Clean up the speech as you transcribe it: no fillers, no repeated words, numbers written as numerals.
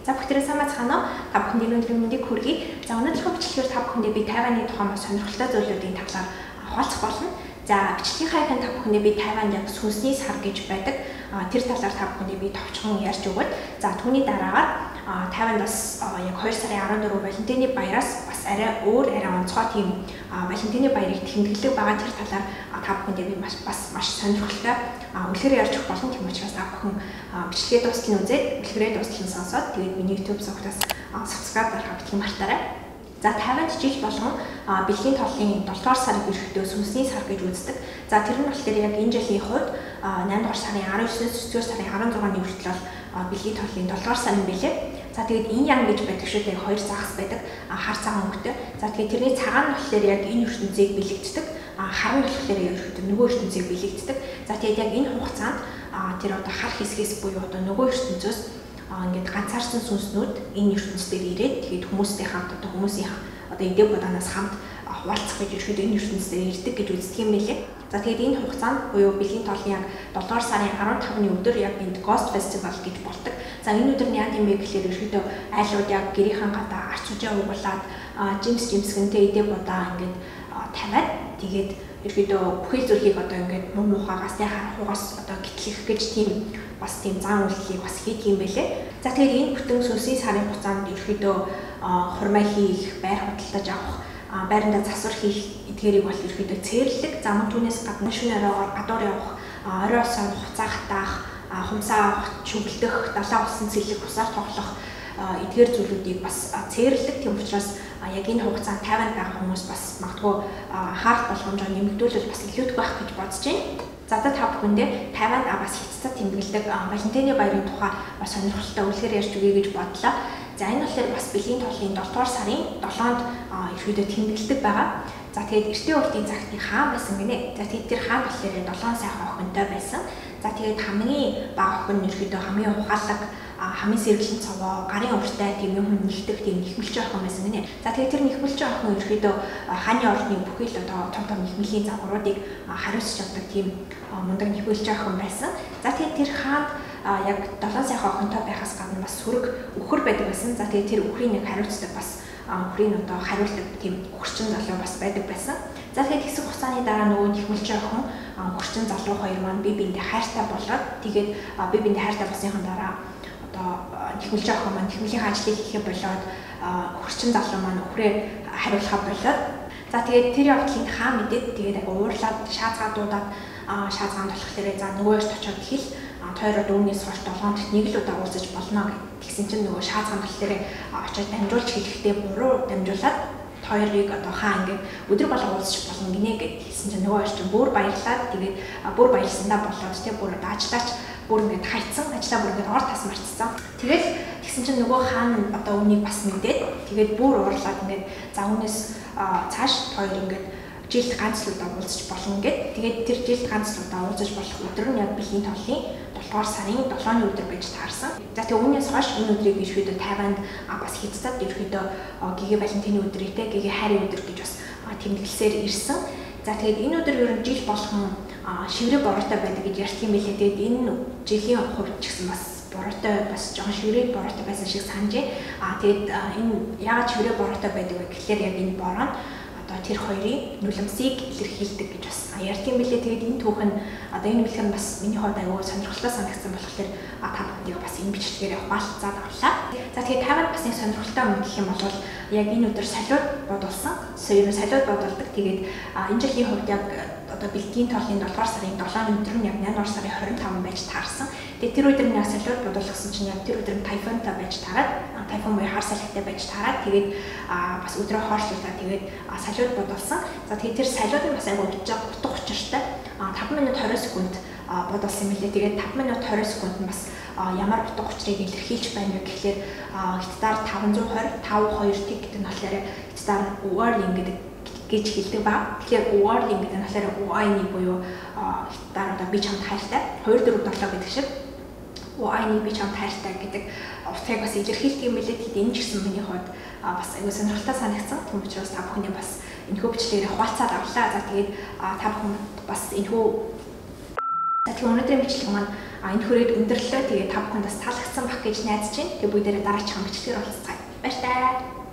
За бүгдээрээ сайн байцгаана уу? Та бүхэнд өнөөдрийн мэндийг хүргэе. За өнөөдрийнхөө бичлэгээр та бүхэндээ би Тайваны тухай маш сонирхолтой зүйлүүдийн талаар хуваалцах болно. За бичлэгийнхаа эхэнд та бүхэндээ би Тайванд яг сүнсний сар гэж байдаг. Тэр талаар та бүхэндээ би товчхон ярьж өгöd. За түүний дараагаар Тайванд бас яг 2 сарын 14 Валентины баяраас бас арай өөр, арай онцгой тийм Валентины баярыг тэмдэглэх байгаа. Тэр талаар та бүхэндээ би маш сонирхолтой үлгэр ярьж өгөх болно. Тийм учраас та бүхэн бичлэгээ дуустал нь үзээд, үлгэрээ дуустал нь сонсоод тэгээд миний YouTube сувгаас subscribe дарахаа битгий мартаарай. За Тайванд жил болгон бэлгийн толлын 7 дугаар сарыг ерөнхийдөө сүнсний сар гэж үздэг. За тэр нь болохоор яг энэ жилийн хувьд 8 дугаар сарын 19-ээс 9 дугаар сарын 16-ны хүртэл бол бэлгийн толлын 7 дугаар сар юм билээ. За тэгээд инь ян гэж байдаг шүү дээ. Хоёр загас байдаг. Хар цагаан өнгөтэй. За тэгээд тэрний цагаан нь болохоор яг энэ ертөнцийг бэлэгддэг. Хар нь болохоор ерөнхийдөө нөгөө ертөнцийг бэлэгддэг. За тэгээд яг энэ хугацаанд тэр одоо хар хэсгээс буюу одоо нөгөө ертөнцөөс ингээд ганцаарсан сүнснүүд энэ ертөнц дээр ирээд тэгээд хүмүүстэй хамт одоо хүмүүсийн одоо эдээ будаанаас хамт хуваалцах гэж ерөнхийдөө энэ ертөнц дээр ирдэг гэж үздэг юм билээ. За тэгээд энэ хугацаанд буюу бэлгийн толлын яг 7 дугаар сарын 15-ны өдөр яг энд Ghost Festival гэж болдог. За энэ өдөр нь яа гэм бэ гэхлээр ерөнхийдөө айлууд яг гэрийнхэн гадаа арч хүчээ угуулад жимс жимсгэнтэй эдээ будаа ингээд тавиад тэгээд ерөнхийдөө бүхэл зүрхийг одоо ингээд муу мухаагаас тэ харахугаас одоо гэтлэх гэж тийм бас тийм зан үйлдэлийг бас хийдэг юм байлээ. За тэгээд энэ бүтэн сүнсний сарын хугацаанд ерөнхийдөө хурмаа хийх, байр худалдаж авах, байрандаа засвар хийх эдгээрийг бол ерөнхийдөө цээрлэг. За мөн түүнээс гадна шөнө оройгоор гадуур явах, орой усаар хуцаа хатаах, хумсаа авах, чүглэх, далайн усан цэлэх, усаар тоглох эдгээр зүйлүүдийг бас цээрлэг. Тийм учраас яг энэ хугацаанд Тайванд байгаа хүмүүс бас магадгүй анхаарал болгоомжоо нэмэгдүүлвэл бас илүүтэй байх гэж бодож байна. За та бүхэндээ Тайванд бас хятадд тэмдэглэдэг Валентины баярын тухай бас сонирхолтой үлгэр ярьж өгье гэж бодлоо. За энэ болохоор бас бэлгийн толлын 7 дугаар сарын 7-нд ерөнхийдөө тэмдэглэдэг байгаа. За тэгээд эртний уртын цагт нэг хаан байсан гинэ. За тэгээд тэр хаан болохоор 7 сайхан охинтой байсан. За тэгээд хамгийн бага охин нь ерөнхийдөө хамгийн ухаалаг, хамгийн сэргэлэн цовоо, гарын уртай тийм юм нэгтгэх тийм нэхмэлч охин байсан гинэ. За тэгээд тэр нэхмэлч охин ерөнхийдөө хааны ордны бүхий л одоо том том нэхмэлийн загваруудыг хариуцж чаддаг тийм мундаг нэхмэлч охин байсан. За тэгээд тэр хаанд яг 7 сайхан охинтой байхаас гадна бас сөрөг үхэр байдаг байсан. За тэгээд тэр үхрийг нэг хариуцдаг бас үхрийг одоо хариулдаг тийм үхэрчин залуу бас байдаг байсан. За тэгээд хэсэг хугацааны дараа нөгөө нэхмэлч охин үхэрчин залуу хоёр маань бие биендээ хайртай болоод тэгээд бие биендээ хайртай болсныхан дараа одоо нэхмэлч охин маань нэхмэлийн ажлыг хийхээ болоод үхэрчин залуу маань үхрээ хариулахаа болоод за тэгээд тэр явдлыг хаан мэдээд тэгээд аг уурлаад шаазгаа дуудаад шаазгаанд болохоор за нөгөө хоёрт очиод хэл тойроо дүүнээс хойш 7 хоногт нэг л удаа уулзаж болно гэх. Тэгсэн чинь нөгөө шаазгаанд болохоор очиод дамжуулж хэлэхдээ буруу дамжуулаад хоёрыг одоо хаан ингээд өдөр болго уулзах болно гинэ гэд хэлсэн чинь нөгөө хоёр чинь бүр баярлаад тэгээд бүр баярлсандаа болоод тэг бүр одоо ажиллаач бүр ингээд хайцсан, ажиллаа бүр ингээд ор тас марцсан. Тэгэл тэгсэн чинь нөгөө хаан одоо үнийг бас мэдээд тэгээд бүр уурлаад ингээд за үүнээс цааш хоёр ингээд жилд ганц л удаа уулзах болно гэд. Тэгээд тэр жилд ганц л удаа уулзах болох өдөр нь яг бэлгийн толлын 7 дугаар сарын 7-ны өдөр байж таарсан. За тэгээд үүнээс хойш энэ өдрийг ерөнхийдөө Тайванд бас хятадд ерөнхийдөө гэгээ Валентины өдрийг те гэгээ хайрын өдөр гэж бас тэмдэглэсээр ирсэн. За тэгээд энэ өдөр ер нь жил болгон шиврээ бороотой байдаг гэж ярьдаг юм билээ. Тэгээд энэ жилийн хувьд ч гэсэн бас бороотой, бас жоохон шиврээ бороотой байсан шиг санаж байна. Тэгээд энэ яагаад шиврээ бороотой байдаг вэ гэхлээр яг энэ бороо нь одоо тэр хоёрын нулимсыг илэрхийлдэг гэж бас ярьдаг юм билээ. Тэгээд энэ түүх нь одоо энэ үлгэр нь бас миний хувьд аюу сонирхолтой санагдсан болохоор та бүхэндээ бас энэ бичлэгээр хуваалцаад авлаа. За тэгээд Тайванд бас нэг сонирхолтой юм гэх юм бол яг энэ өдөр салют бодулсан. Ер нь салют бодулдаг. Тэгээд энэ жилийн хувьд яг одоо бэлгийн толлын 7 дугаар сарын 7-ны өдөр нь яг 8 дугаар сарын 25 байж таарсан. Тэгээд тэр өдөр нь яг салют бодуулсан чинь яг тэр өдөр нь тайфунтай байж таарад, тайфун буюу хар салхитай байж таарад тэгээд бас өдрөө хойшлуулаад тэгээд салют бодулсан. За тэгээд тэр салют нь бас айгүй утга учиртай. 5 минут 20 секунд бодулсан юм билээ. Тэгээд 5 минут 20 секунд нь бас ямар утга учирыг илэрхийлж байна вэ гэхлээр хятадаар 520 5 2 тэг гэдэг нь болохоор хятадаар warning гэдэг гэж хэлдэг ба. Тэгэхээр warning гэдэг нь болохоор уайны буюу хятадаар одоо би чамд хайртай 2 4 7 гэдэг шиг уайны би чамд хайртай гэдэг утгыг бас илэрхийлдэг юм билээ. Тэгэд энэ ч гэсэн миний хувьд бас аюу сонирхолтой санагдсан. Тийм учраас та бүхний бас энэхүү бичлэгээр хуваалцаад авлаа. За тэгээд та бүхэн бас энэхүү за тэгээд өнөөдрийн бичлэг маань Энэ хүрээд өндөрлөө. Тэгээ та бүхэнд бас таалагдсан бах гэж найдаж байна. Тэгээ бүгдээрээ дараачихан бичлэгээр уулзцгаая. Баяртай.